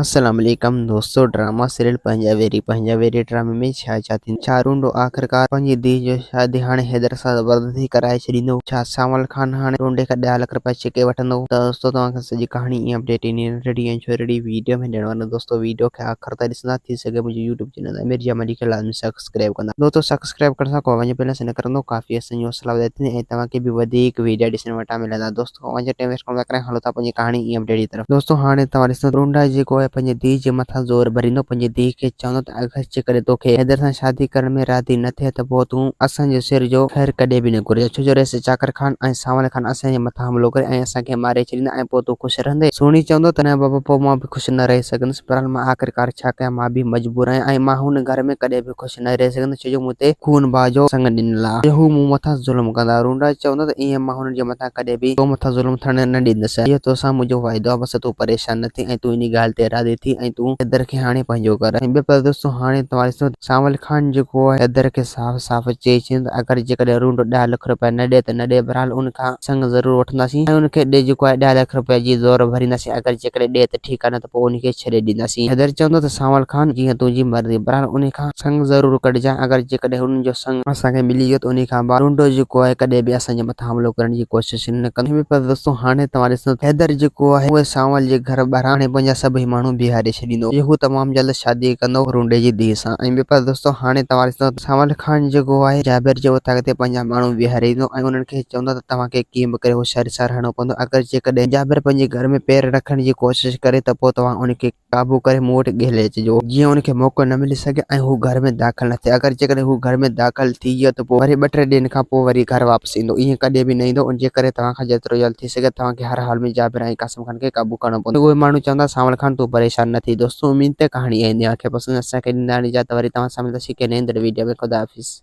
السلام عليڪم دوستو ڊراما سيريل پنهنجا ويري پنهنجا ويري ڊرامي ۾ ڇا ڇا ٿيندو ڇا رونڊو آخرڪار پنهنجي ڌيء جو شادي هاڻي حيدر سان زبردستي ڪرائي ڇڏيندو ڇا سانول خان هاڻي رونڊي کان 10 لک رپيا ڇڪي وٺندو ته دوستو توهان کي سڄي ڪهاڻي ۽ اپڊيٽ انهي ننڍڙي ۽ ڇورڙي ويڊيو ۾ ڏيڻ وارو دوستو ويڊيو کي آخر تائين ڏسندا ٿي سگهي منهنجو يوٽيوب چينل امير جمالي کي لازمي سبسڪرائب ڪندا دوستو سبسڪرائب ڪرڻ سان ڪو اوهان جو بيلنس نه ڪرندو ڪافي اسان جي حوصلا وڌائي ٿيندي ۽ توهان کي به وڌيڪ ويڊيا ڏسڻ وٽان ملندا دوستو اوهان جو ٽائيم ويسٽ ڪونه ٿا ڪريان هلو ٿا پنهنجي ڪهاڻي ۽ اپڊيٽ جي طرف دوستو هاڻي توهان ڏسندو رونڊا جيڪو آهي پنهنجي ڌيء جي مٿان زور ڀريندو پنهنجي ڌيء کي چوندو ته اگر جيڪڏهن توکي حيدر سان شادي ڪرڻ ۾ راضي نه ٿئي ته پوء تون اسان جو سر جو خير ڪڏهن به نه گهرجان ڇو جو رئيس چاڪر خان ۽ سانول خان اسان جي مٿان حملو ڪري ۽ اسان کي ماري ڇڏيندا ۽ پوء تون خوش رهندين سهڻي چوندو ته نه بابا پوء مان به خوش نه رهي سگهندس بهرحال مان آخرڪار ڇا ڪيان مان به مجبور آهيان ۽ مان هن گهر ۾ ڪڏهن به خوش نه رهي سگهندس ڇو جو مون تي خون بها جو سڱ ڏنل آهي جو هو مون مٿان ظلم ڪندا. رونڊا چوندو ته ائين مان هنن جي مٿان ڪڏهن به تو مٿان ظلم ٿيڻ نه ڏيندس. اهو توسان منهنجو واعدو آهي بس تون پريشان نه ٿي ۽ تون انهي ڳالهه تي راضي ٿي ۽ تون حيدر کي هاڻي پنهنجو ڪر. ۽ ٻيو پر دوستو هاڻي توهان ڏسو ته سانول خان جيڪو آهي حيدر کي صاف صاف چئي ڇڏيو ته اگر جيڪڏهن رونڊو 10 لک رپيا نه ڏئي ته نه ڏئي بهرحال ان کان سڱ ضرور وٺنداسين ۽ ان کي ڏي جيڪو آهي 10 لک رپيا جي زور ڀرينداسين اگر جيڪڏهن ڏئي ته ٺيڪ آهي نه ته پوء انهي کي ڇڏي ڏينداسين. حيدر چوندو ته سانول خان جيئن تنهنجي مرضي بهرحال انهي کان سڱ ضرور ڪڍجانء اگر جيڪڏهن انهن جو سڱ اسان کي ملي ويو ته انهي کان بعد رونڊو جيڪو آهي ڪڏهن به اسان جي مٿان حملو ڪرڻ جي ڪوشش نه ڪندو. پر دوستو هاڻي توهان ڏسندو ته حيدر جيڪو آهي اهو سانول جي گهر ٻاهران هاڻي پنهنجا سڀئي ماڻهو بيهاري ڇڏيندو جو هو تمام جلد شادي ڪندو رونڊي جي ڌيء سان ۽ ٻيو پر دوستو هاڻي توهان ڏسندو ته سانول خان جيڪو آهي جابر جي اوطاق تي پنهنجا ماڻهو بيهاري ايندو ۽ انهن کي چوندو ته توهان کي ڪيئن به ڪري هوشياري سان رهڻو پوندو اگر جيڪڏهن جابر پنهنجي گهر ۾ پير رکڻ جي ڪوشش ڪري ته پوء توهان ان کي قابو ڪري مون وٽ گهلي اچجو جيئن ان کي موقعو نه ملي سگهي ۽ هو گهر ۾ داخل نه ٿئي اگر جيڪڏهن هو گهر ۾ داخل ٿي ويو ته پوء وري ٻه ٽي ڏينهن کان پوء وري گهر واپس ايندو ائين ڪڏهن به نه ايندو ان جي ڪري توهان کان جيترو جلد ٿي سگهي توهان کي هر حال ۾ جابر ۽ قاسم خان کي قابو ڪرڻو پوندو اهي ماڻهو چوندا سانول خان تون پريشان نه ٿي دوستو اميد ته ڪهاڻي آئيندي اوهان کي پسند اسان کي ڏيندا اجازت وري توهان سان ملنداسين ڪنهن ايندڙ ويڊيو ۾ خدا حافظ.